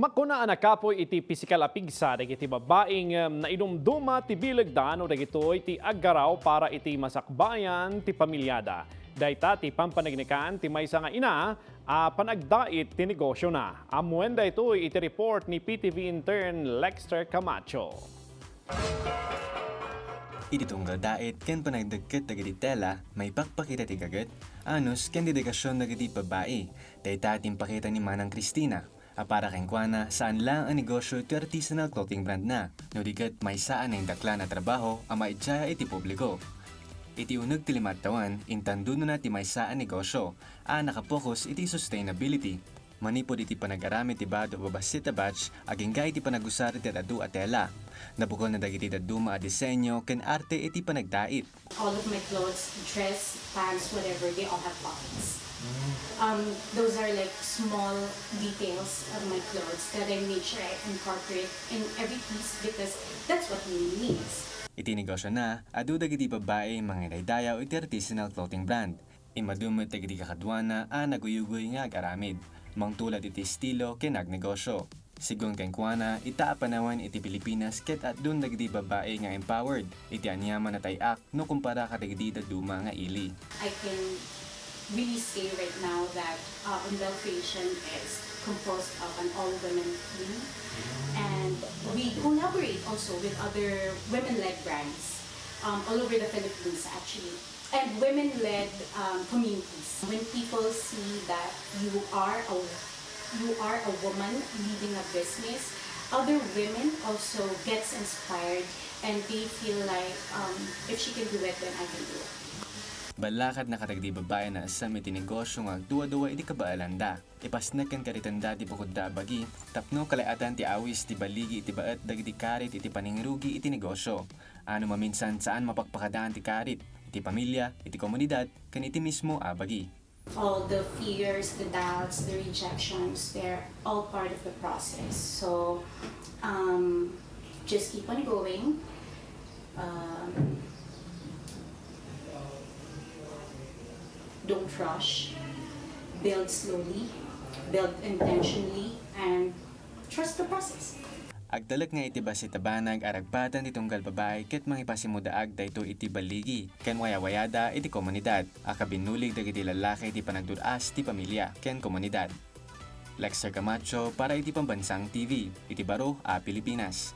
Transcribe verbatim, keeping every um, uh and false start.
Makuna a nakapuy iti pisikal a pigsa dagiti babbaing, em, naidumduma ti bilegda no dagitoy ti aggaraw para iti masakbayan ti pamiliada. Dayta ti pampaneknekan ti maysa nga ina a panagdait ti negosiona. Ammoen daytoy iti report ni P T V intern Lexter Camacho. Iti tunggal dait ken panagdekket dagiti tela, maipakpakita ti gaget, anus ken dedikasion dagiti babbai. Dayta ti impakita ni Manang Cristina, a para kenkuana, saan laeng a negosio ti artisanal clothing brand na, no di ket maysa a naindaklan a trabaho a maidiaya iti publiko. Iti uneg ti lima a tawen, intandunona ti maysa a negosio a nakapokus iti sustainability. Manipud iti panag-aramid ti bado a babassit a batch, agingga iti panagusar iti ad-adu a tela. Nabukelna dagiti dadduma a disenyo ken arte iti panagdait. All of my clothes, dress, pants, whatever, they all have pockets. Um, those are like small details of my clothes that I made sure I incorporate in every piece because that's what Mimi needs. Iti negosiona, adu dagiti babbai mangidaydayaw iti artisanal clothing brand. Immadu met dagiti kakaduana a naguyugoy nga agaramid, mangtulad iti estilo ken agnegosio. Sigun kenkuana, ita a panawen iti Pilipinas ket adun dagiti babbai nga empowered iti aniaman a tay-ak no kumpara kadagiti dadduma nga ili. I can really say right now that, uh, Undel Creation is composed of an all-women team, and we collaborate also with other women-led brands, um, all over the Philippines, actually, and women-led, um, communities. When people see that you are a, you are a woman leading a business, other women also gets inspired and they feel like, um, "If she can do it, then I can do it." Ballakadna kadagiti babbai a naassem iti negosio nga agduadua iti kabaelanda. Ipasnek ken karitenda ti bukodda a bagi tapno kalay-atan ti awis ti baligi iti baet dagiti karit iti panangrugi iti negosio. Ano maminsan, saan mapakpakadaan ti karit iti pamilya, iti komunidad, ken iti mismo a bagi. All the fears, the doubts, the rejections, they're all part of the process. So, um, just keep on going. Um, don't rush. Build slowly, build intentionally, and trust the process. Agtalek nga iti bassit a banag a ragpatan ti tunggal babai ket mangipasimudaag daytoy iti baligi ken wayawayada iti komunidad a kabinnulig dagiti lallaki iti panagdud-as ti pamilya ken komunidad. Lexter Camacho para iti Pambansang T V iti baro a Pilipinas.